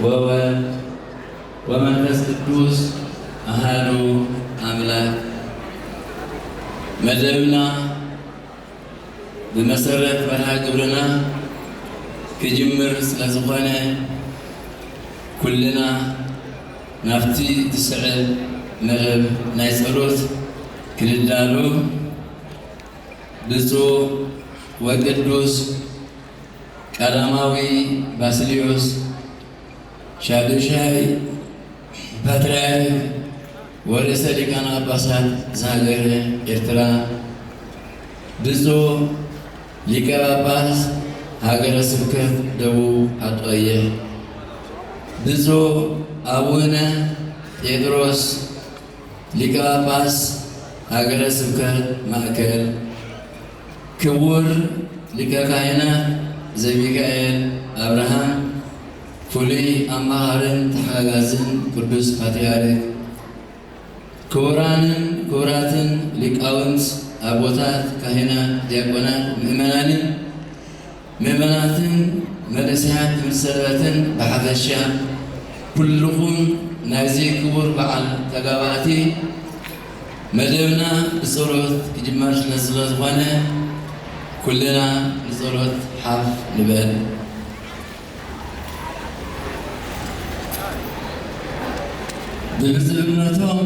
ወወልድ ወመንፈስ ቅዱስ ኣሃዱ ኣምላክ። መደብና ብመሰረት መርሃ ግብርና ክጅምር ስለ ዝኾነ፣ ኩልና ናብቲ ዝስዕብ መደብ ናይ ጸሎት ክንዳሎ፣ ብፁዕ ወቅዱስ ቀዳማዊ ባስልዮስ ሻዱሻይ ፓትርያርክ ወርእሰ ሊቃነ ጳጳሳት ዘሃገረ ኤርትራ፣ ብፁዕ ሊቀ ጳጳስ ሃገረ ስብከት ደቡብ ዓዲ ቀይሕ፣ ብፁዕ ኣቡነ ጴጥሮስ ሊቀ ጳጳስ ሃገረ ስብከት ማእከል፣ ክቡር ሊቀ ካህናት ዘሚካኤል ኣብርሃም፣ ፍሉይ ኣማኻርን ተሓጋጋዝን ቅዱስ ፓትርያርክ፣ ክቡራንን ክቡራትን ሊቃውንት ኣቦታት፣ ካህናት፣ ዲያቆናት፣ ምእመናንን ምእመናትን መንእሰያት ትምህርቲ ሰንበትን ብሓፈሻ፣ ኩልኹም ናይዚ ክቡር በዓል ተጋባእቲ፣ መደብና ብጸሎት ክጅመር ስለ ዝኾነ፣ ኩልና ንጸሎት ሓፍ ንበል። ብብፁዕነቶም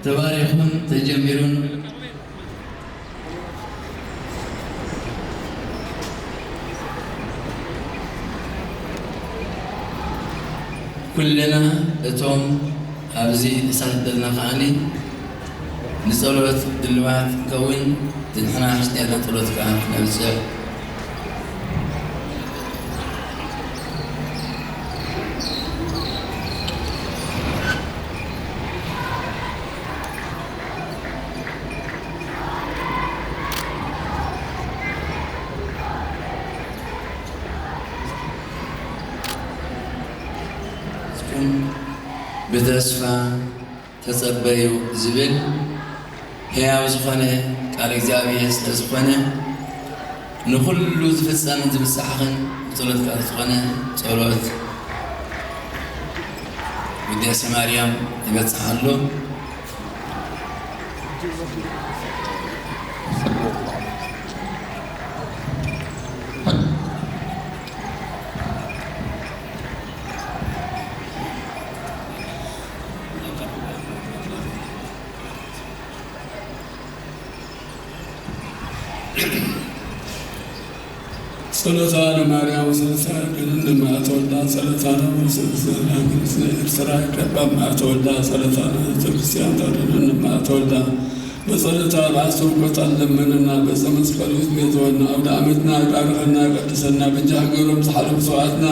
ተባሪኹን ተጀሚሩን፣ ኩልና እቶም ኣብዚ ተሳተፍና ከዓኒ ንጸሎት ድልዋት ክንከውን፣ ንሕና ሓሽትያና ጸሎት ከኣ ነብጽሕ። ብተስፋ ተጸበዩ ዝብል ሕያው ዝኾነ ቃል እግዚኣብሔር ስለ ዝኾነ፣ ንኹሉ ዝፍጸምን ዝብጻሕን ብጸሎት ቃል ዝኾነ ጸሎት ውዳሴ ማርያም ይበጽሕ ኣሎ። ጸሎታ ለማርያም ወስብሐታ ለእግዚእነ እማ ተወልዳ፣ ጸሎታ ለእግዚእነ ኤርትራ ይቀባ እማ ተወልዳ፣ ጸሎታ ለቤተ ክርስቲያን ተወልዳ እማ ተወልዳ፣ በጸሎታ በአስተውቆታ ለምንና፣ በጸ መስቀሉ ይትቤዘወና፣ አውደ ዓመትና ይባርከልና፣ ይቀድሰልና፣ በጃ ሃገሮም ዝሓለፉ ሰማእታትና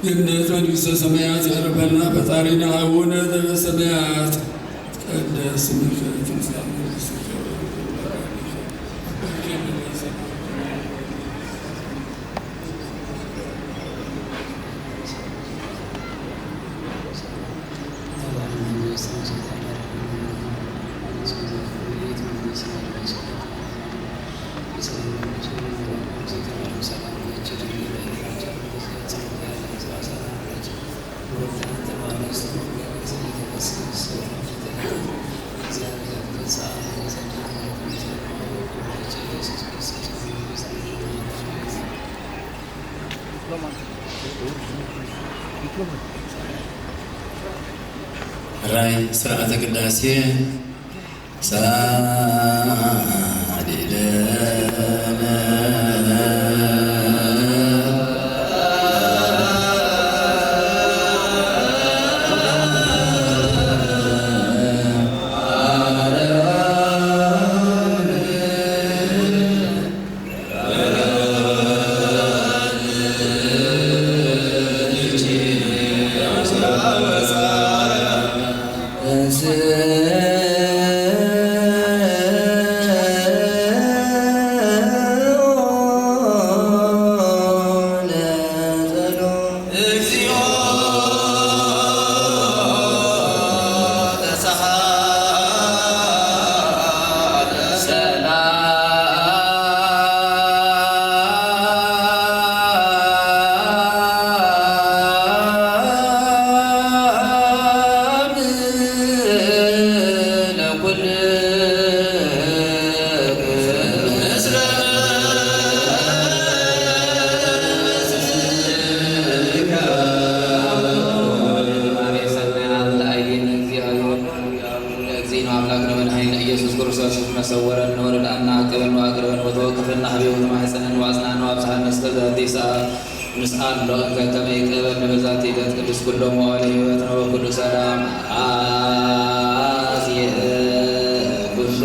ገነት መንግስተ ሰማያት የዕርፈልና። ፈጣሪና አቡነ ዘበሰማያት ይትቀደስ ስምከ ትምጻእ መንግስትከ ወይኩን ፈቃድከ በከመ በሰማይ ከማሁ በምድር። ራይ ስርዓተ ቅዳሴ ሳሊለነ። ሰወረን ወረዳና አቅበን ወአቅርበን ወተወከፈና ሀቤሁ ተማሕፀነን ወአጽናን ወአብዝሓን እስከ ዛቲ ሰዓት። ምስኣሎ እንከ ከመ ይቀበል ንበዛቲ ዕለት ቅዱስ ኩሎም መዋዕለ ሕይወት ነበኩሉ ሰላም አዜ ኩሉ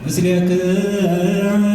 ምስሌክም።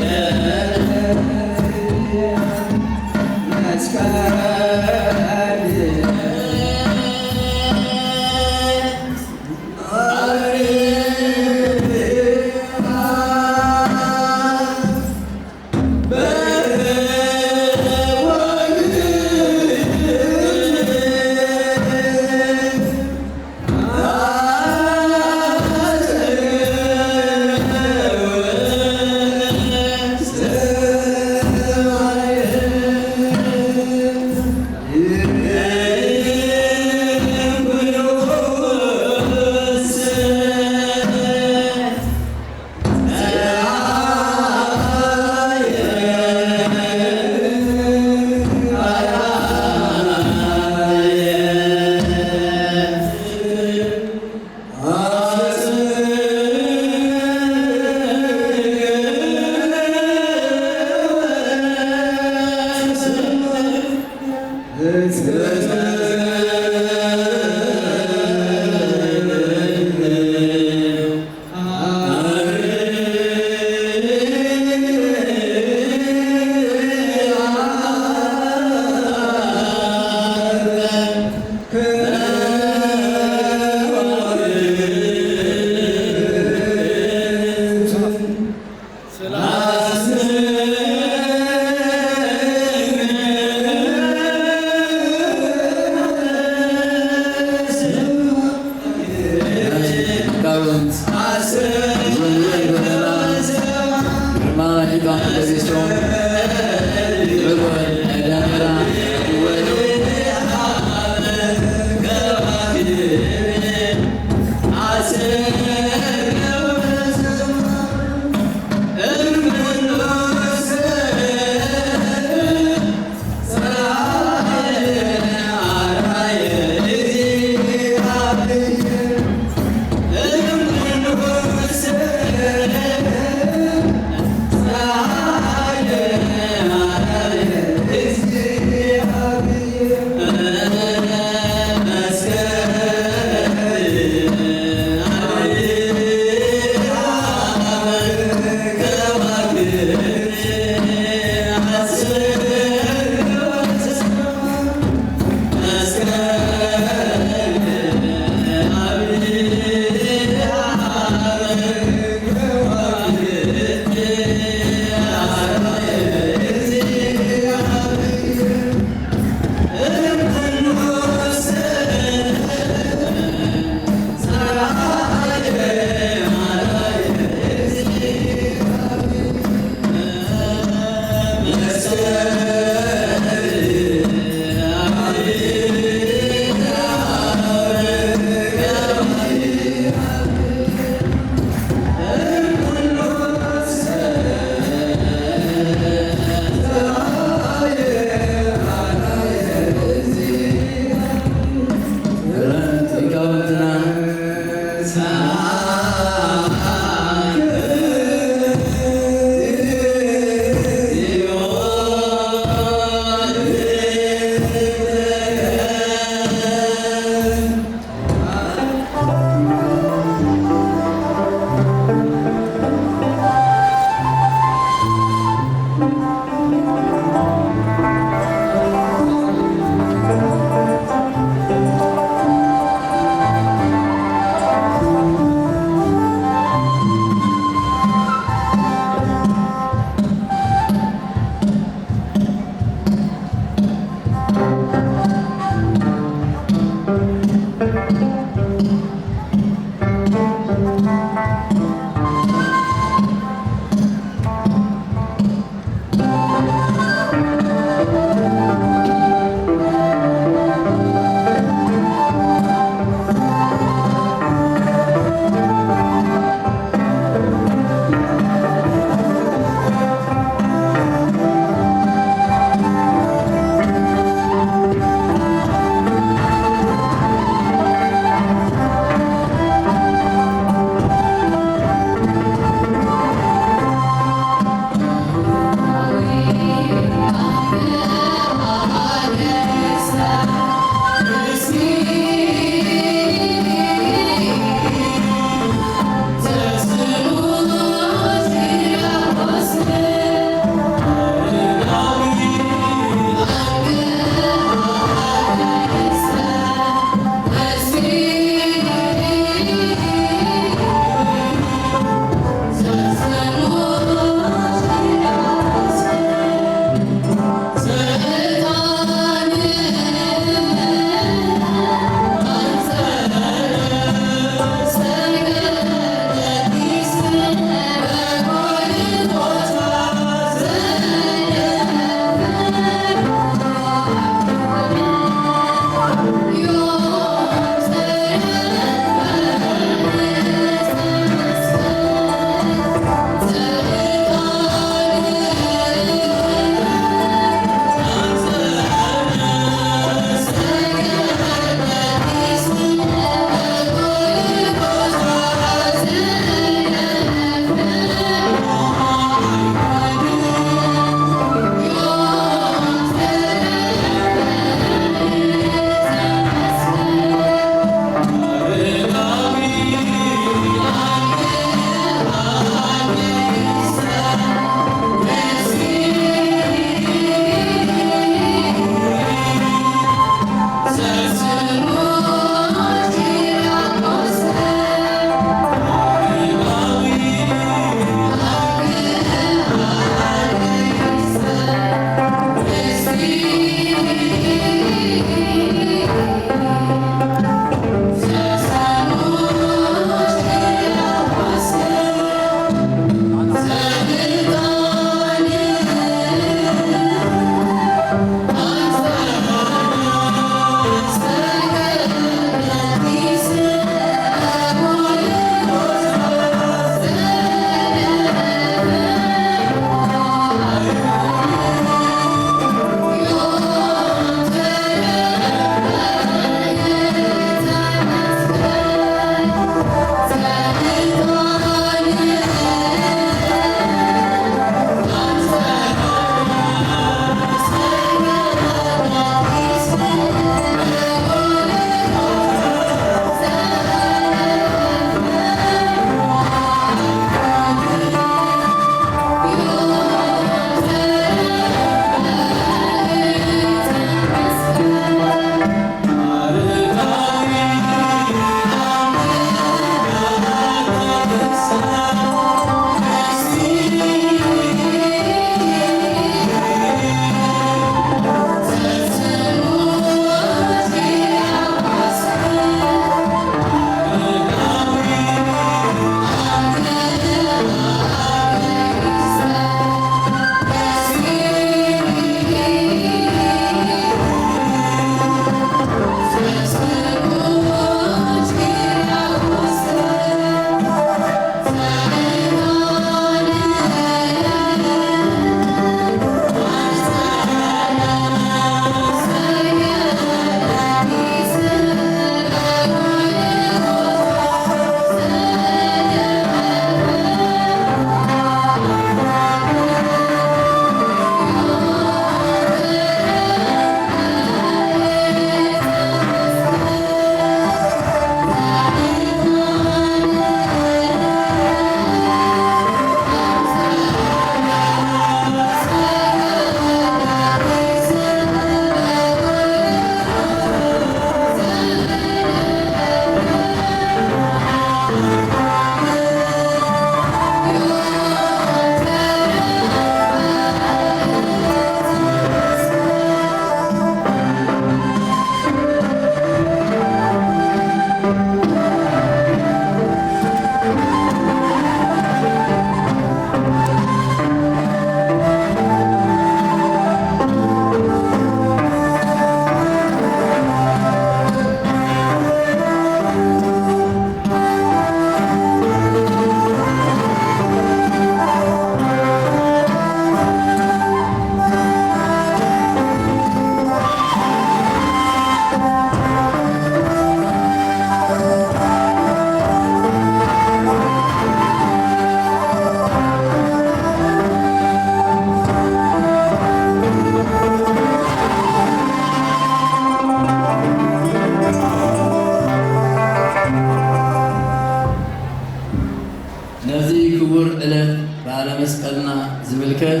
ክቡር ዕለት በዓለ መስቀልና ዝምልከት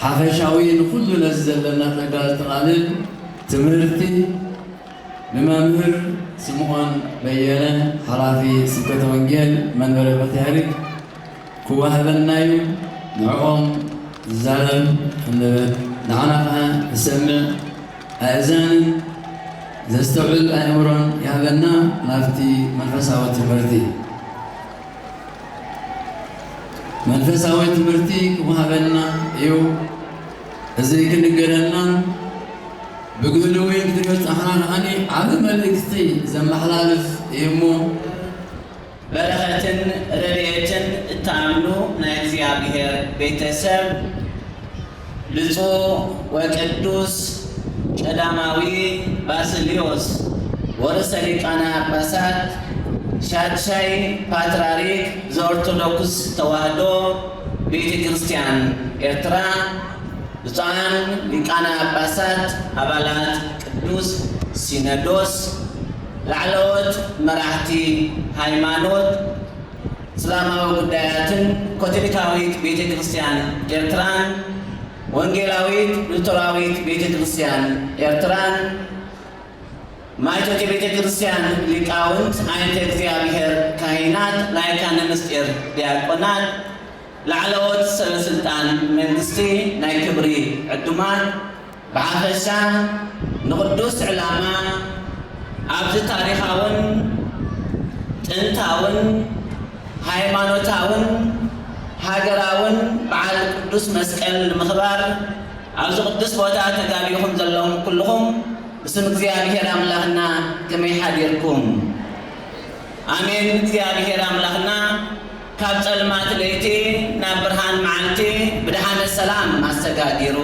ሓፈሻዊ ንኹሉ ነዚ ዘለና ጸጋ ዘጠቓልል ትምህርቲ ብመምህር ስምዖን በየነ ሓላፊ ስብከተ ወንጌል መንበረ ፓትርያርክ ክወሃበና እዩ። ንዕኦም ዝዛረብ ኣንደበት ንዓና ኸዓ ዝሰምዕ ኣእዛንን ዘስተውዕል ኣእምሮን ይሃበና። ናብቲ መንፈሳዊ ትምህርቲ መንፈሳዊ ትምህርቲ ክወሃበና እዩ። እዚ ክንገረና ብግህልዊ ክትሪኦ ዝጸሓና ከዓኒ ዓቢ መልእክቲ ዘመሓላልፍ እዩ እሞ በረኸትን ረድኤትን እትኣምኑ ናይ እግዚኣብሔር ቤተሰብ ብፁዕ ወቅዱስ ቀዳማዊ ባስልዮስ ወርእሰ ሊቃነ ጳጳሳት ሻድሻይ ፓትርያርክ ዘኦርቶዶክስ ተዋህዶ ቤተ ክርስቲያን ኤርትራ፣ ብፁዓን ሊቃነ ጳጳሳት ኣባላት ቅዱስ ሲኖዶስ፣ ላዕለዎት መራሕቲ ሃይማኖት፣ እስላማዊ ጉዳያትን ካቶሊካዊት ቤተ ክርስቲያን ኤርትራን ወንጌላዊት ሉተራዊት ቤተ ክርስቲያን ኤርትራን ማይቶት ቤተ ክርስቲያን ሊቃውንት፣ ዓይነተ እግዚኣብሔር ካህናት፣ ላይካነ ምስጢር ዲያቆናት፣ ላዕለዎት ሰበ ስልጣን መንግስቲ፣ ናይ ክብሪ ዕዱማት፣ ብሓፈሻ ንቕዱስ ዕላማ ኣብዚ ታሪኻውን ጥንታውን ሃይማኖታውን ሃገራውን በዓል ቅዱስ መስቀል ንምኽባር ኣብዚ ቅዱስ ቦታ ተጋቢኹም ዘለኹም ኩልኹም ብስም እግዚኣብሔር ኣምላኽና ከመይ ሓዲርኩም? ኣሜን። እግዚኣብሔር ኣምላኽና ካብ ጸልማት ለይቲ ናብ ብርሃን መዓልቲ ብድሓነ ሰላም ኣሰጋጊሩ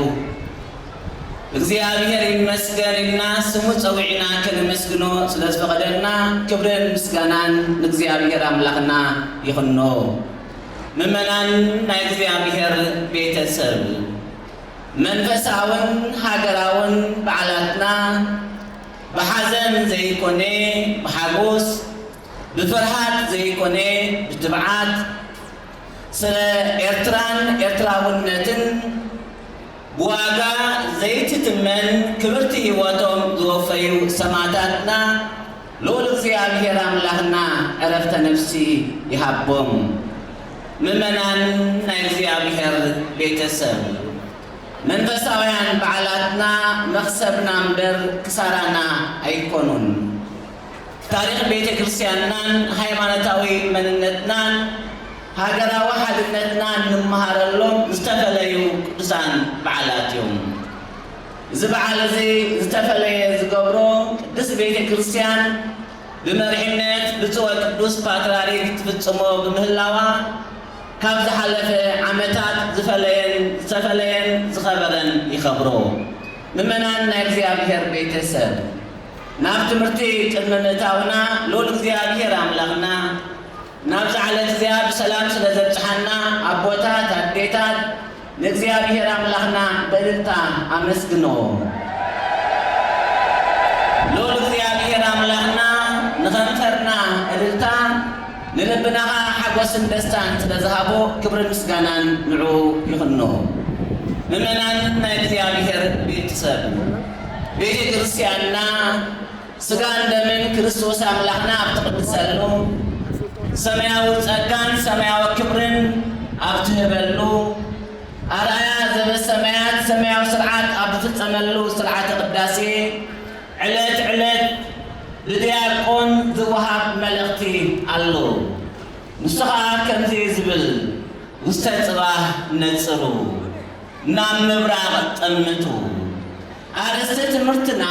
እግዚኣብሔር ይመስገን ኢልና ስሙ ጸዊዕና ከነመስግኖ ስለ ዝፈቐደልና ክብርን ምስጋናን ንእግዚኣብሔር ኣምላኽና ይኹኖ። ምእመናን ናይ እግዚኣብሔር ቤተሰብ፣ መንፈሳውን ሃገራውን በዓላትና ብሓዘን ዘይኮነ ብሓጎስ፣ ብፍርሃት ዘይኮነ ብትብዓት፣ ስለ ኤርትራን ኤርትራውነትን ብዋጋ ዘይትትመን ክብርቲ ህይወቶም ዝወፈዩ ሰማእታትና ልኡል እግዚኣብሔር ኣምላኽና ዕረፍተ ነፍሲ ይሃቦም። ምእመናን ናይ እግዚኣብሔር ቤተሰብ፣ መንፈሳውያን በዓላትና መኽሰብና እምበር ክሳራና ኣይኮኑን። ታሪኽ ቤተ ክርስቲያንናን ሃይማኖታዊ መንነትናን ሃገራዊ ሓድነትናን እንመሃረሎም ዝተፈለዩ ቅዱሳን በዓላት እዮም። እዚ በዓል እዚ ዝተፈለየ ዝገብሮ ቅድስት ቤተ ክርስቲያን ብመሪሕነት ብፁዕ ወቅዱስ ፓትርያርክ ትፍጽሞ ብምህላዋ ካብ ዝሓለፈ ዓመታት ዝፈለየን ዝተፈለየን ዝኸበረን ይኸብሮ። ምእመናን ናይ እግዚኣብሔር ቤተሰብ፣ ናብ ትምህርቲ ቅድሚ ምእታውና ልኡል እግዚኣብሔር ኣምላኽና ናብዛ ዕለት እዚኣ ብሰላም ስለ ዘብጽሓና ኣቦታት፣ ኣዴታት ንእግዚኣብሔር ኣምላኽና በእልልታ ኣመስግኖ። ልኡል እግዚኣብሔር ኣምላኽና ንኸንፈርና እልልታ ንልብና ኸዓ ሓጎስን ደስታን ስለ ዝሃቦ ክብርን ምስጋናን ንዕኡ ይኹኖ። ምእመናን ናይ እግዚኣብሔር ቤተሰብ፣ ቤተ ክርስቲያንና ስጋን ደምን ክርስቶስ ኣምላኽና ኣብ ትቕድሰሉ፣ ሰማያዊ ጸጋን ሰማያዊ ክብርን ኣብ ትህበሉ፣ ኣርኣያ ዘበሰማያት ሰማያዊ ስርዓት ኣብ ዝፍጸመሉ ስርዓተ ቅዳሴ ዕለት ዕለት ብድያቆን ዝወሃብ መልእኽቲ ኣሎ። ንሱ ኸኣ ከምዚ እዩ ዝብል፣ ውስተ ጽባሕ ነጽሩ፣ ናብ ምብራቕ ጠምቱ። ኣርእስቲ ትምህርትና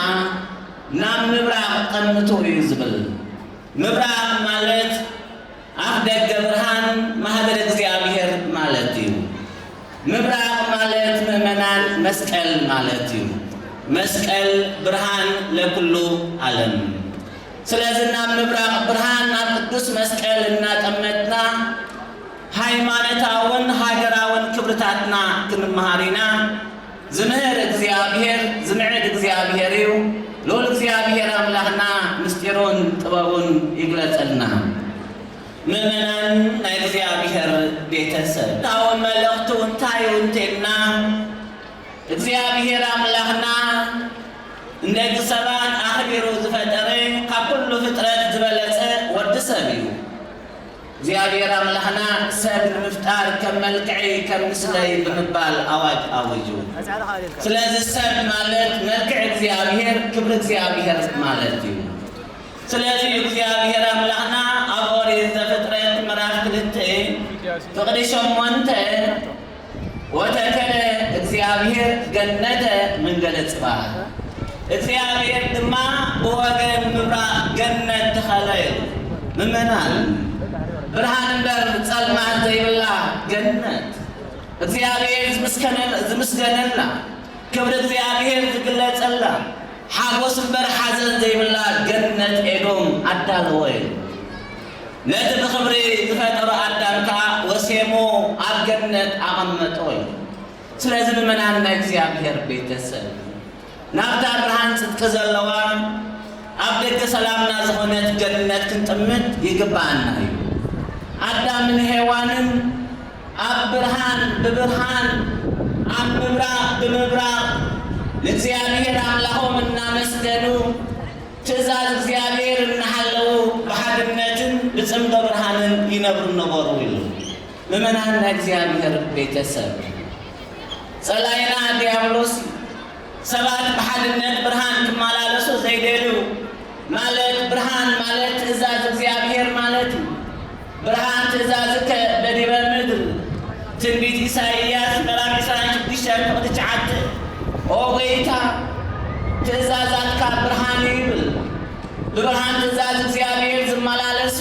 ናብ ምብራቕ ጠምቱ እዩ ዝብል። ምብራቕ ማለት ኣፍ ደገ ብርሃን ማህደር እግዚኣብሔር ማለት እዩ። ምብራቕ ማለት ምእመናን መስቀል ማለት እዩ። መስቀል ብርሃን ለኩሉ ዓለም። ስለዚ ናብ ምብራቕ ብርሃን ናብ ቅዱስ መስቀል እናጠመትና ሃይማኖታውን ሃገራውን ክብርታትና ክንመሃር ኢና። ዝምህር እግዚኣብሔር ዝምዕድ እግዚኣብሔር እዩ። ልኡል እግዚኣብሔር ኣምላኽና ምስጢሩን ጥበቡን ይግለጸልና። ምእመናን ናይ እግዚኣብሔር ቤተሰብ፣ ታዊ መልእኽቱ እንታይ እዩ እንተልና፣ እግዚኣብሔር ኣምላኽና ንደቂ ሰባት ኣኽቢሩ ዝፈጠረ፣ ካብ ኩሉ ፍጥረት ዝበለጸ ወዲ ሰብ እዩ። እግዚኣብሔር ኣምላኽና ሰብ ንምፍጣር ከም መልክዐይ ከም ምስለይ ብምባል ኣዋጅ ኣዊጁ። ስለዚ ሰብ ማለት መልክዕ እግዚኣብሔር፣ ክብሪ እግዚኣብሔር ማለት እዩ። ስለዚ እግዚኣብሔር ኣምላኽና ኣብ ኦሪት ዘፍጥረት ምዕራፍ ክልተ ፍቕዲ ሸሞንተ፣ ወተከለ እግዚኣብሔር ገነተ መንገለ ጽባሕ፣ እግዚኣብሔር ድማ ብወገን ምብራቕ ገነት ተኸለ። ምእመናን፣ ብርሃን እምበር ጸልማት ዘይብላ ገነት፣ እግዚኣብሔር ዝምስከነ-፣ ዝምስገነላ፣ ክብሪ እግዚኣብሔር ዝግለጸላ፣ ሓጎስ እምበር ሓዘን ዘይብላ ገነት ኤዶም ኣዳለወ። ነቲ ብኽብሪ ዝፈጠሮ ኣዳም ከኣ ወሴሞ ኣብ ገነት ኣቐመጦ እዩ። ስለዚ ምእመናን ናይ እግዚኣብሔር ቤተሰብ፣ ናብታ ብርሃን ጽድቂ ዘለዋ ኣብ ደገ ሰላምና ዝኾነት ገነት ክንጥምት ይግብኣና እዩ። ኣዳምን ሄዋንን ኣብ ብርሃን ብብርሃን፣ ኣብ ምብራቕ ብምብራቕ ንእግዚኣብሔር ኣምላኾም እናመስገኑ፣ ትእዛዝ እግዚኣብሔር እናሓለዉ ብሓድነትን ብጽምዶ ብርሃንን ይነብሩ ነበሩ ኢሉ። ምእመናን ናይ እግዚኣብሔር ቤተሰብ፣ ጸላኢና ዲያብሎስ ሰባት ብሓድነት ብርሃን ክመላለሱ ዘይደልዩ፣ ማለት ብርሃን ማለት ትእዛዝ እግዚኣብሔር ማለት እዩ። ብርሃን ትእዛዝከ በዲበ ምድር። ትንቢት ኢሳይያስ ምዕራፍ ዕስራን ሽዱሽተን ፍቕዲ ትሽዓተ፣ ኦ ጎይታ፣ ትእዛዛትካ ብርሃን እዩ ይብል። ብብርሃን ትእዛዝ እግዚኣብሔር ዝመላለሱ፣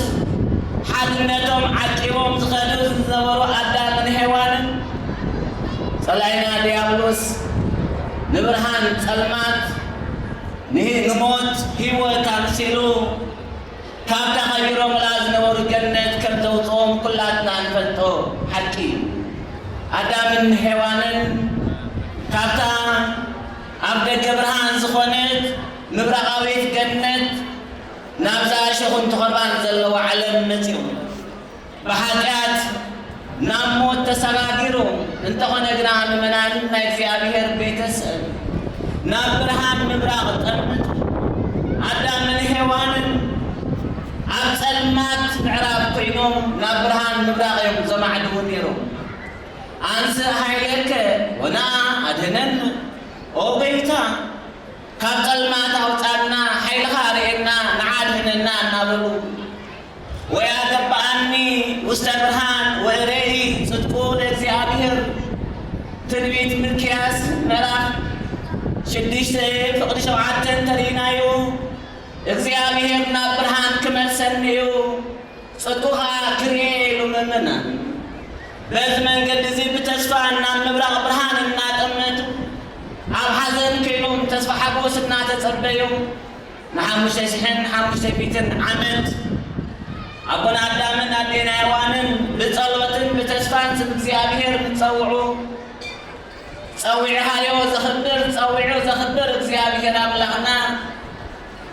ሓድነቶም ዓቂቦም ዝኸዱ ዝነበሩ ኣዳምን ሄዋንን፣ ጸላኢና ዲያብሎስ ንብርሃን ጸልማት፣ ንህ-፣ ንሞት ህይወት ኣምሲሉ፣ ካብታ ከቢሮምላ ዝነበሩ ገነት ከም ዘውጽኦም ኩላትና እንፈልጦ ሓቂ እዩ። ኣዳምን ሄዋንን ካብታ ኣብ ደገ ብርሃን ዝኾነት ምብራቓዊት ገነት ናብዛ እሾኽን ተኾርባን ዘለዎ ዓለም መጺኦም። ብሓጢኣት ናብ ሞት ተሰጋጊሮም። እንተኾነ ግና ምእመናን ናይ እግዚኣብሔር ቤተሰብ፣ ናብ ብርሃን ምብራቕ ጠምቱ። ኣዳምን ሄዋንን ኣብ ጸልማት ምዕራብ ኮይኖም ናብ ብርሃን ምብራቕ እዮም ዘማዕድዉ ነይሮም። ኣንስእ ኃይለከ ወነአ አድኅነነ፣ ኦ ጎይታ፣ ካብ ጸልማት ኣውጻና፣ ሓይልኻ ኣርእየና፣ ንዓ ኣድኅነና እናበሉ፣ ወያገባኣኒ ውስተ ብርሃን ወእሬኢ ጽድቁ ለእግዚኣብሔር። ትንቢት ሚልክያስ ምዕራፍ ሽዱሽተ ፍቕዲ ሸውዓተ እንተርኢናዮ፣ እግዚኣብሔር ናብ ብርሃን ክመልሰኒ እዩ፣ ጽድቁ ኸኣ ክርእየ ኢሉ ምእመናን። በዚ መንገዲ እዚ ብተስፋ ናብ ምብራቕ ብርሃን እናጠመቱ፣ ኣብ ሓዘን ኮይኖም ተስፋ ሓጎስ እናተጸበዩ፣ ንሓሙሽተ ሽሕን ሓሙሽተ ሚእትን ዓመት ኣቦና ኣዳምን ኣዴና ሄዋንን ብጸሎትን ብተስፋን ስም እግዚኣብሔር ንጸውዑ። ጸዊዕኻዮ ዘኽብር፣ ጸዊዑ ዘኽብር እግዚኣብሔር ኣምላኽና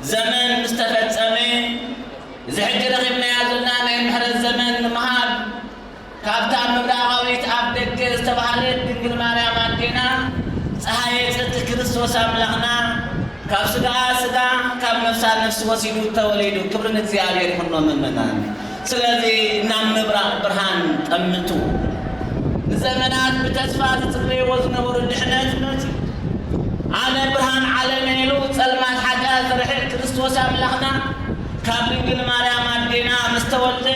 ዘመን ምስ ተፈጸመ፣ እዚ ሕጂ ረኺብናያ ዘለና ናይ ምሕረት ዘመን ንምሃብ፣ ካብታ ምብራቓዊት ኣፍ ደገ ዝተባህለት ድንግል ማርያም ኣዴና፣ ጸሃየ ጽድቂ ክርስቶስ ኣምላኽና፣ ካብ ስጋኣ ስጋ፣ ካብ ነፍሳ ነፍሲ ወሲዱ ተወሊዱ። ክብሪ ንእግዚኣብሔር ይኹኖ ምእመናን። ስለዚ ናብ ምብራቕ ብርሃን ጠምቱ። ንዘመናት ብተስፋ ዝጽበይዎ ዝነበሩ ድሕነት መጺኡ። ኣነ ብርሃን ዓለም ኢሉ ጸልማት ሓጢኣት ዘርሕቕ ክርስቶስ ኣምላኽና ካብ ድንግል ማርያም ኣዴና ምስ ተወልደ፣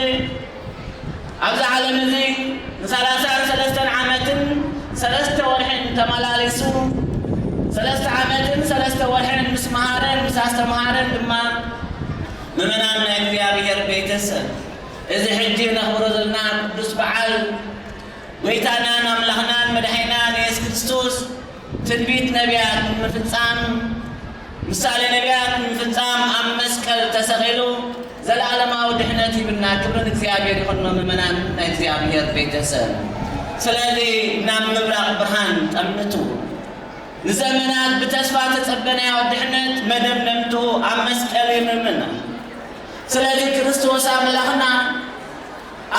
ኣብዚ ዓለም እዚ ንሰላሳን ሰለስተን ዓመትን ሰለስተ ወርሕን ተመላሊሱ፣ ሰለስተ ዓመትን ሰለስተ ወርሕን ምስ መሃረን ምስ ኣስተምሃረን ድማ፣ ምእመናን ናይ እግዚኣብሔር ቤተሰብ፣ እዚ ሕጂ ነኽብሮ ዘለና ቅዱስ በዓል፣ ጎይታናን ኣምላኽናን መድሓኒናን የሱስ ክርስቶስ ትንቢት ነቢያት ንምፍጻም፣ ምሳሌ ነቢያት ንምፍጻም ኣብ መስቀል ተሰቒሉ ዘለኣለማዊ ድሕነት ሂብና። ክብሪ ንእግዚኣብሔር ይኹኖ ምእመናን ናይ እግዚኣብሔር ቤተሰብ። ስለዚ ናብ ምብራቕ ብርሃን ጠምቱ። ንዘመናት ብተስፋ ተጸበናዮ ድሕነት መደምደምትኡ ኣብ መስቀል እዩ ምእመናን። ስለዚ ክርስቶስ ኣምላኽና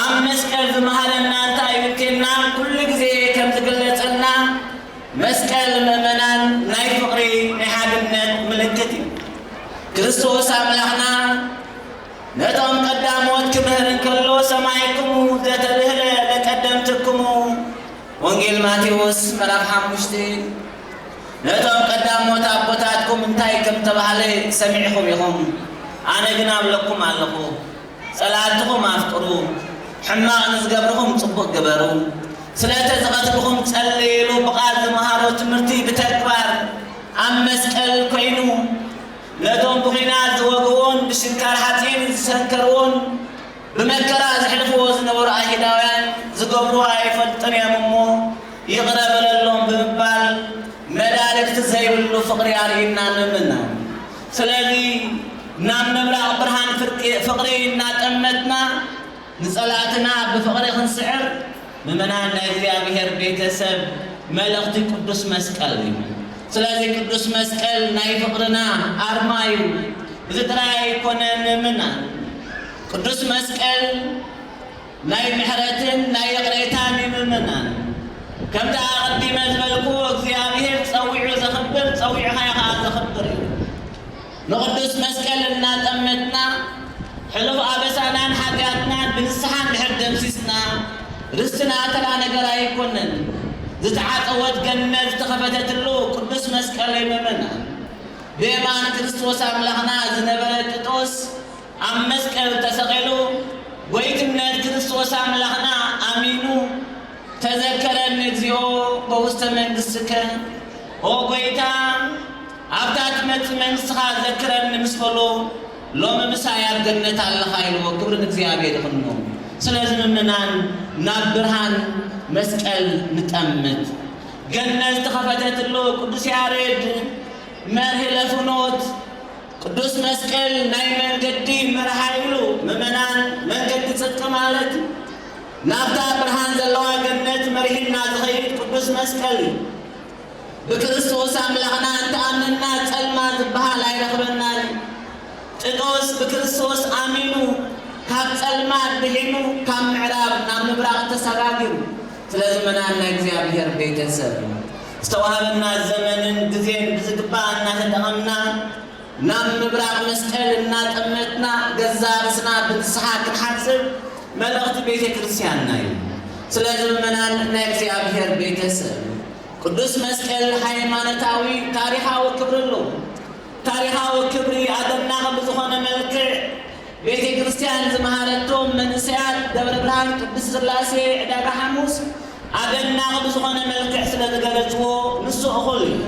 ኣብ መስቀል ዝመሃረና እንታይ እዩ እንተልና፣ ኩሉ ግዜ ከም ዝግለጸልና፣ መስቀል ምእመናን ናይ ፍቕሪ፣ ናይ ሓድነት ምልክት እዩ። ክርስቶስ ኣምላኽና ነቶም ቀዳሞት ክምህር እንከሎ፣ ሰማዕክሙ ዘተብህለ ለቀደምትክሙ፣ ወንጌል ማቴዎስ ምዕራፍ ሓሙሽተ። ነቶም ቀዳሞት ኣቦታትኩም እንታይ ከም ተባህለ ሰሚዕኹም ኢኹም፣ ኣነ ግን ኣብለኩም ኣለኹ፣ ጸላእትኹም ኣፍቅሩ፣ ሕማቕ ንዝገብርኹም ጽቡቕ ግበሩ፣ ስለቲ ዝቐትልኹም ጸልዩ ኢሉ ብቓል ዝመሃሮ ትምህርቲ ብተግባር ኣብ መስቀል ኮይኑ፣ ነቶም ብኲናት ዝወግኡዎን ብሽንካር ሓጺን ዝሰንከርዎን ብመከራ ዘሕልፍዎ ዝነበሩ ኣይሁዳውያን ዝገብርዎ ኣይፈልጡን እዮም እሞ ይቕረ በለሎም ብምባል መዳርግቲ ዘይብሉ ፍቕሪ ኣርእዩና ምእመናን። ስለዚ ናብ ምብራቕ ብርሃን ፍርቂ-፣ ፍቕሪ እናጠመትና ንጸላእትና ብፍቕሪ ክንስዕር ምእመናን ናይ እግዚኣብሔር ቤተሰብ መልእኽቲ ቅዱስ መስቀል እዩ። ስለዚ ቅዱስ መስቀል ናይ ፍቕርና ኣርማ እዩ። እዚ ጥራይ ኣይኮነን ምእመናን። ቅዱስ መስቀል ናይ ምሕረትን ናይ ይቕሬታን እዩ ምእመናን። ከምቲ ኣቐዲመ ዝበልኩዎ እግዚኣብሔር ጸዊዑ ዘኽብር፣ ጸዊዕኻዮ ኸዓ ዘኽብር እዩ። ንቅዱስ መስቀል እናጠመትና ሕሉፍ ኣበሳናን ሓጢኣትናን ብንስሓ እንድሕር ደምሲስና፣ ርስትና ተራ ነገር ኣይኮነን። ዝተዓጸወት ገነት ዝተኸፈተትሉ ቅዱስ መስቀል እዩ ምእመናን። ብየማን ክርስቶስ ኣምላኽና ዝነበረ ጥጦስ ኣብ መስቀል ተሰቒሉ፣ ጎይትነት ክርስቶስ ኣምላኽና ኣሚኑ፣ ተዘከረኒ እግዚኦ በውስተ መንግሥትከ፣ ኦ ጎይታ፣ ኣብታ ትመጽእ መንግሥትኻ ዘክረኒ ምስ በሎ፣ ሎሚ ምሳይ ኣብ ገነት ኣለኻ ኢልዎ። ክብሪ ንእግዚኣብሔር ይኹንዎ። ስለዚ ምእመናን ናብ ብርሃን መስቀል ንጠምት። ገነት ዝተኸፈተትሉ ቅዱስ ያሬድ መርሂ ለፍኖት ቅዱስ መስቀል ናይ መንገዲ መርሃ ይብሉ ምእመናን። መንገዲ ጽድቂ ማለት ናብታ ብርሃን ዘለዋ ገነት መሪሕና ዝኸይድ ቅዱስ መስቀል እዩ። ብክርስቶስ ኣምላኽና እንተኣመንና ጸልማት ዝበሃል ኣይረኽበናን እዩ። ጥጦስ ብክርስቶስ ኣሚኑ ካብ ጸልማት ድሒኑ ካብ ምዕራብ ናብ ምብራቕ ተሰጋጊሩ። ስለዚ ምእመናን ናይ እግዚኣብሔር ቤተሰብ ዝተዋህበና ዘመንን ግዜን ብዝግባእ እናተጠቐምና ናብ ምብራቕ መስቀል እናጠመትና ገዛ ርእስና ብንስሓ ክንሓጽብ መልእኽቲ ቤተ ክርስቲያንና እዩ። ስለዚ ምእመናን ናይ እግዚኣብሔር ቤተሰብ ቅዱስ መስቀል ሃይማኖታዊ ታሪኻዊ ክብሪ ኣለዎ። ታሪኻዊ ክብሪ ኣደናቒ ብዝኾነ መልክዕ ቤተ ክርስቲያን ዝመሃረቶም መንእሰያት ደብረ ብርሃን ቅድስት ሥላሴ ዕዳጋ ሓሙስ ኣደናቒ ብዝኾነ መልክዕ ስለ ዝገለጽዎ ንሱ እኹል እዩ።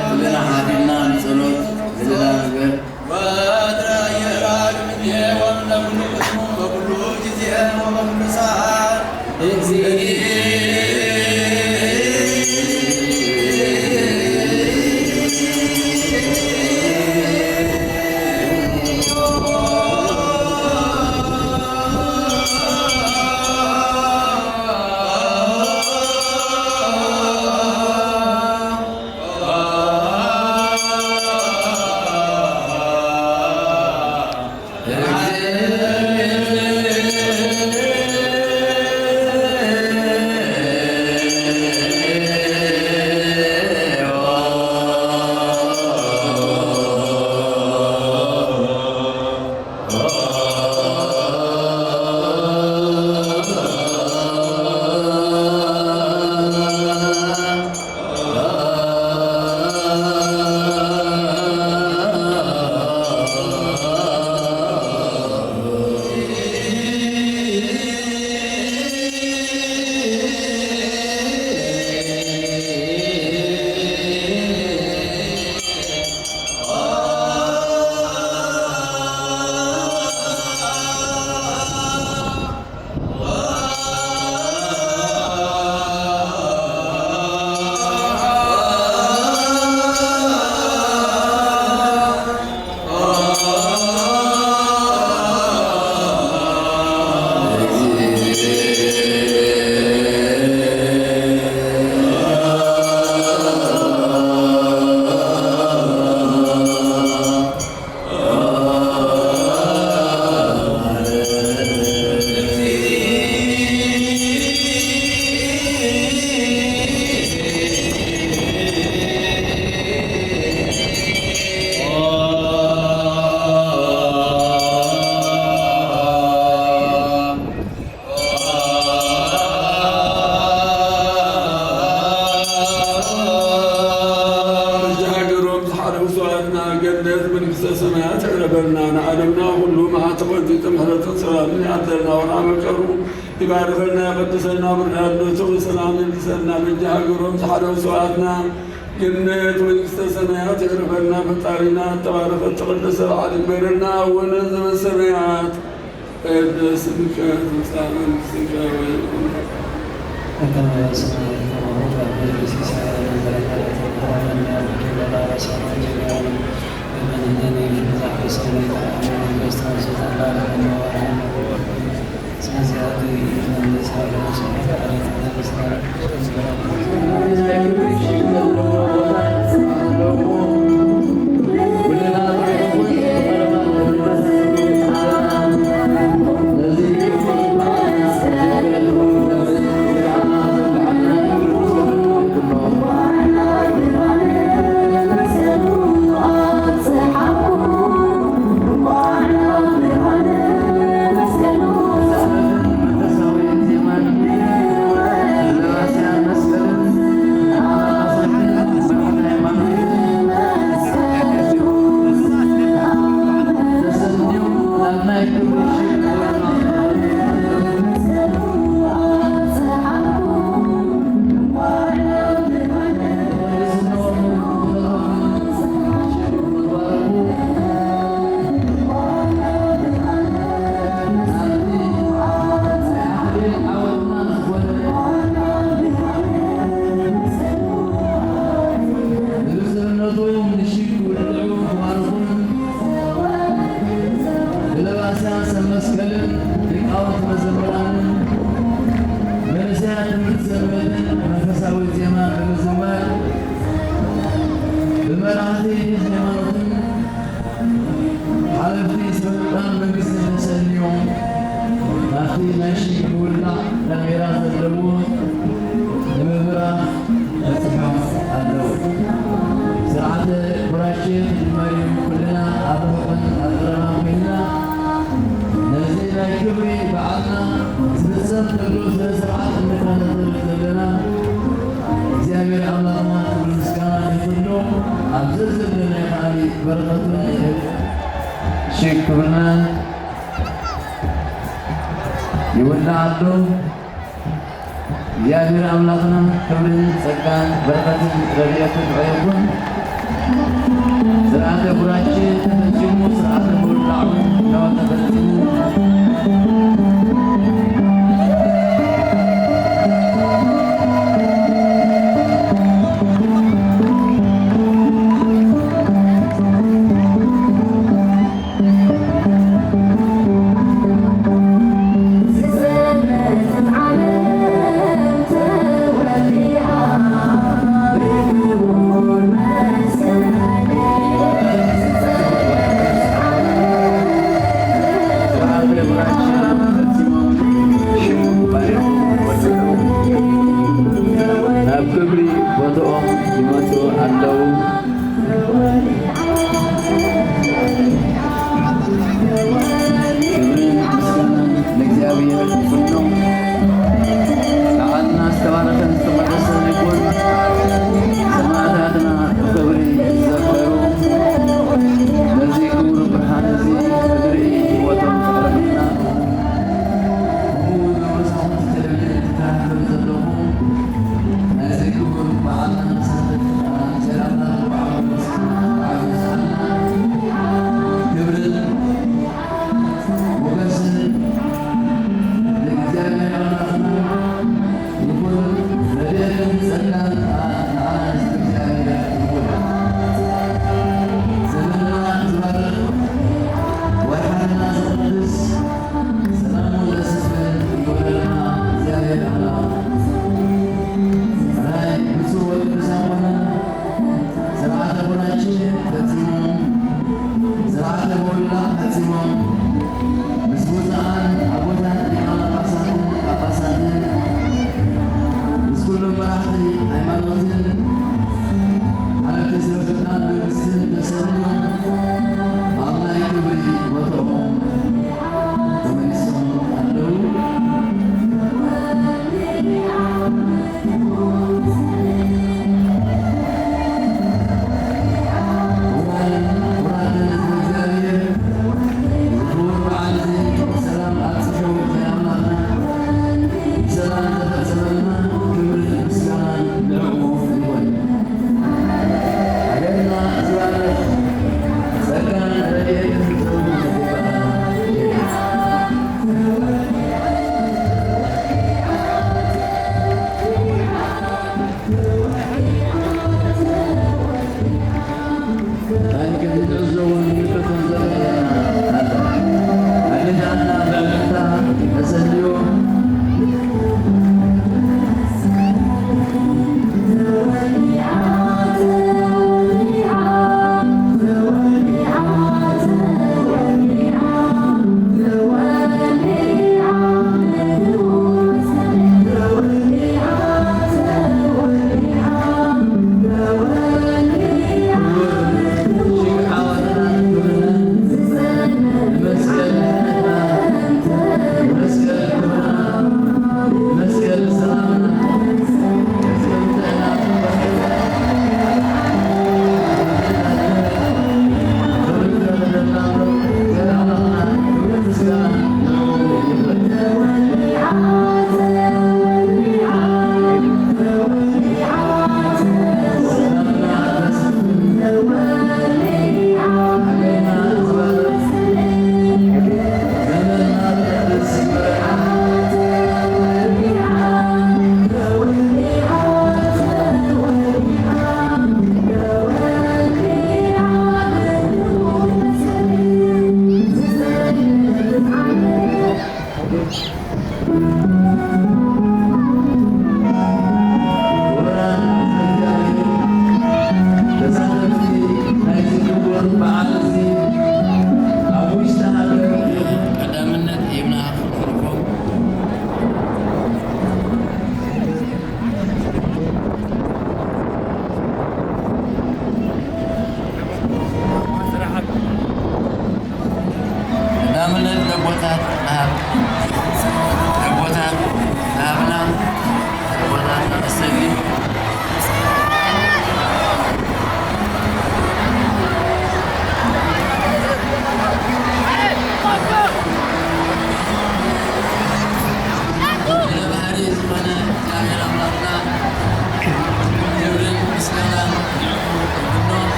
ኩልና ሓቢርና ንጸሎት ዝልና ንግበር። ሰማያት ይቕረበልና፣ ንዓለምና ኩሉ መዓልቲ ቆንጺጡ ምሕረቱ ሰላምን ይኣትለልና፣ ወርሓ መቀሩ ይባርከልና፣ ይቐድሰልና፣ ብርሃን ርእሱ ብሰላም ይምልሰልና፣ በጃ ሃገሮም ዝሓለፉ ስውኣትና ገነት መንግስተ ሰማያት ይዕረፈልና፣ ፈጣሪና ተባረኸት ተቐደሰ በዓል ይግበረልና፣ ኣቡነ ዘበሰማያት። ቅድስት ምሸት ምስለ መንግሥትከ ወይኩን። በከመ በሰማይ ከማሁ በምድር ሲሳየነ ዘለለዕለትነ ሀበነ ዮም፣ ወኅድግ ለነ አበሳነ ወጌጋየነ፣ ከመ ንሕነኒ ንሕነኒ ለዘአበሰነ ኢታብአነ መንግሥት መንሱት አላ ለነ ወአርሐነ። እስመ ዚአከ ይእቲ መንግሥት ኃይል ወስብሐት ለዓለመ ዓለም። ንብዝህነቱ ምንሽግ ክውድዑ ክባርኹን ብለባስያን ሰብ መስቀልን ሊቃውንቲ መዘምራንን መንእሰያት ትምህርቲ ሰንበትን መንፈሳዊ ዜማ ብምዝማር ብመራሕቲ ሃይማኖትን ሓለፍቲ ስልጣን መንግስትን ተሰንዮም ናብቲ ናይ ሽግ ክውላዕ ካሜራ ዘለዎ ንምብራህ በጺሖም ኣለዉ። ስርዓተ ቡራኬ ክንመርዮም ኩልና ኣብ ርሑቕን ኣብ ቀረባን ኮይንና ነዚ ናይ ክብሪ በዓልና ዝፍጸም ዘሎ ስነ ስርዓት እንከታተል ዘለና እግዚኣብሔር ኣምላኽና ክብሪ ምስጋና ይኹኖ። ኣብ ዘዘለናዮ ከኣኒ በረኸቱ ይህብ። ሽግ ክብርና ይውላዕ ኣሎ። እግዚኣብሔር ኣምላኽና ክብርን ጸጋን በረኸትን ረድኤትን ይኹን። ስርዓተ ቡራኬ ተፈጺሙ፣ ስርዓተ ምውላዕ እውን እነሆ ተፈጺሙ። ናብ ክብሪ ቦትኦም ይመጹ ኣለዉ። ክብርን ምስጋናን ንእግዚኣብሔር ይኹኖ። በዓልና ዝተባረኸን ዝተቐደሰን ይኹን። ሰማዕታትና ብኽብሪ ይዘከሩ። ነዚ ክቡር ብርሃን እዚ ክንርኢ ህይወቶም ዘቕረቡልና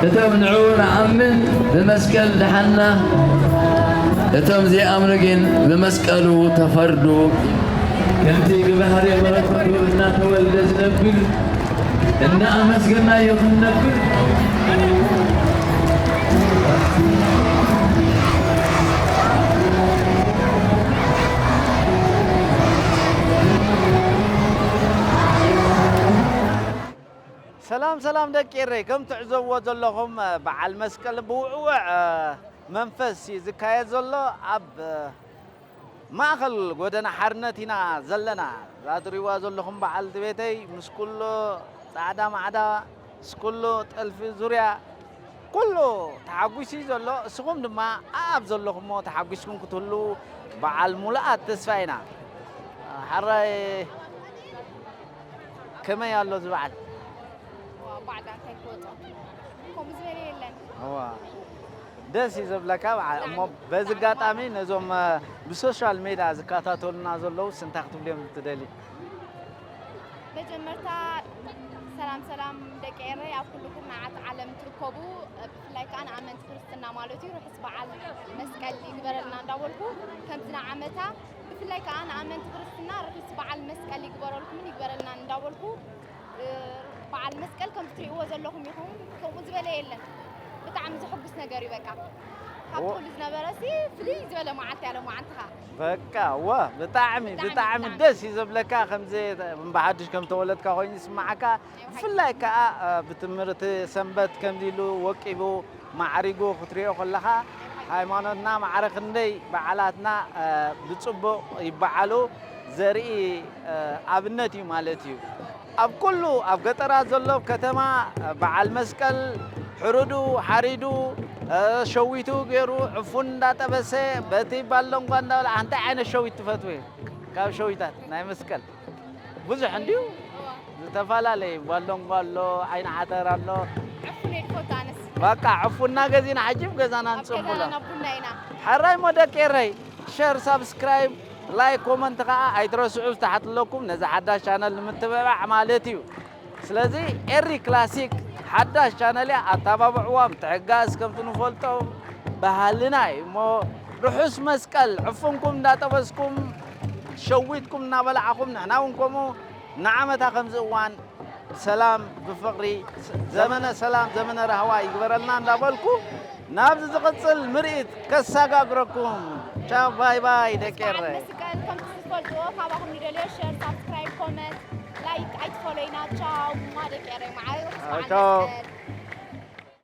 እቶም ንዑ ንኣምን ብመስቀል ደሓና፣ እቶም ዘይኣምኑ ግን ብመስቀሉ ተፈርዱ። ከምቲ ብባህሪ በረከቱ እናተወልደ ዝነብር እናኣመስገናዮ ክንነብር። ሰላም ሰላም ደቂ ኤረይ፣ ከም ትዕዘብዎ ዘለኹም በዓል መስቀል ብውዕውዕ መንፈስ እዩ ዝካየድ ዘሎ። ኣብ ማእኸል ጎደና ሓርነት ኢና ዘለና። እዛ ትሪእዋ ዘለኹም በዓልቲ ቤተይ ምስ ኩሉ ጻዕዳ ማዕዳ፣ ምስ ኩሉ ጥልፊ ዙርያ፣ ኩሉ ተሓጒሱ እዩ ዘሎ። እስኹም ድማ ኣብ ዘለኹሞ ተሓጒስኩም ክትህልዉ በዓል ሙሉኣት ተስፋ ኢና። ሓራይ ከመይ ኣሎ እዚ በዓል? ዋው፣ ባዕዳ እንታይ ክወጾ? ከምኡ ዝበለ የለን። እዋ፣ ደስ እዩ ዘብለካ በዓል። እሞ በዚ ኣጋጣሚ ነዞም ብሶሻል ሜድያ ዝከታተሉና ዘለዉ እንታይ ክትብልዮም ትደሊ? መጀመርታ ሰላም ሰላም ደቂ ኤረይ ኣብ ኩሉ ኩርናዓት ዓለም ትርከቡ፣ ብፍላይ ከኣ ንኣመንቲ ክርስትና ማለት እዩ ርሑስ በዓል መስቀል ይግበረልና እንዳበልኩ፣ ከምዚ ንዓመታ ብፍላይ ከኣ ንኣመንቲ ክርስትና ርሑስ በዓል መስቀል ይግበረልኩምን ይግበረልናን እንዳበልኩ፣ በዓል መስቀል ከም ትሪእዎ ዘለኹም ኢኹም። ከምኡ ዝበለ የለን። ብጣዕሚ ዘሐጉስ ነገር እዩ። በቃ ካብቲ ኩሉ ዝነበረ ሲ ፍልይ ዝበለ መዓልቲ እያ ሎማዓንቲ ኸኣ። በቃ እወ፣ ብጣዕሚ ብጣዕሚ ደስ እዩ ዘብለካ፣ ከምዚ ብሓድሽ ከም ተወለድካ ኮይኑ ይስማዓካ። ብፍላይ ከኣ ብትምህርቲ ሰንበት ከምዚ ኢሉ ወቂቡ ማዕሪጉ ክትሪኦ ከለኻ፣ ሃይማኖትና ማዕረ ክንደይ በዓላትና ብጽቡቕ ይበዓሉ ዘርኢ ኣብነት እዩ ማለት እዩ። ኣብ ኩሉ ኣብ ገጠራት ዘሎ ኣብ ከተማ በዓል መስቀል ሕሩዱ ሓሪዱ ሸዊቱ ገይሩ ዕፉን እንዳጠበሰ በቲ ባሎንጓ እንዳበልዓ። እንታይ ዓይነት ሸዊት ትፈትዊ? ካብ ሸዊታት ናይ መስቀል ብዙሕ እንድዩ ዝተፈላለየ ባሎንጓ ኣሎ፣ ዓይኒ ዓተር ኣሎ። ዕፉን እየ ዝፈቱ ኣነስ። በቃ ዕፉና ገዚና ሕጂ ኣብ ገዛና ኣብ ንጽንብሎ። ገዛና ናብ ቡና ኢና። ሕራይ ሞ ደቂ ኤረይ፣ ሸር፣ ሳብስክራይብ፣ ላይክ፣ ኮመንት ከኣ ኣይትረስዑ ዝተሓትለኩም ነዚ ሓዳሽ ቻነል ንምትብባዕ ማለት እዩ። ስለዚ ኤሪ ክላሲክ ሓዳሽ ቻነል እያ፣ ኣተባብዕዋ፣ ምትሕጋዝ ከምቲ ንፈልጦ ባህልና እዩ። እሞ ርሑስ መስቀል፣ ዕፉንኩም እንዳጠበስኩም ሸዊትኩም እናበላዕኹም ንሕና እውን ከምኡ ንዓመታ ከምዚ እዋን ብሰላም ብፍቕሪ ዘመነ ሰላም ዘመነ ራህዋ ይግበረልና እንዳበልኩ ናብዚ ዝቕጽል ምርኢት ከሰጋግረኩም። ቻው ባይ ባይ ደቂ ኤረይ። መስቀል ከምቲ ዝፈልጥዎ ካባኹም ንደልዮ ሸር ሳብስክራይብ ኮመንት ላይክ ኣይትፈለዩና። ቻው ማ ደቂ ኤረይ መዓረይ ርሑስ በዓል ቻው። መስቀል።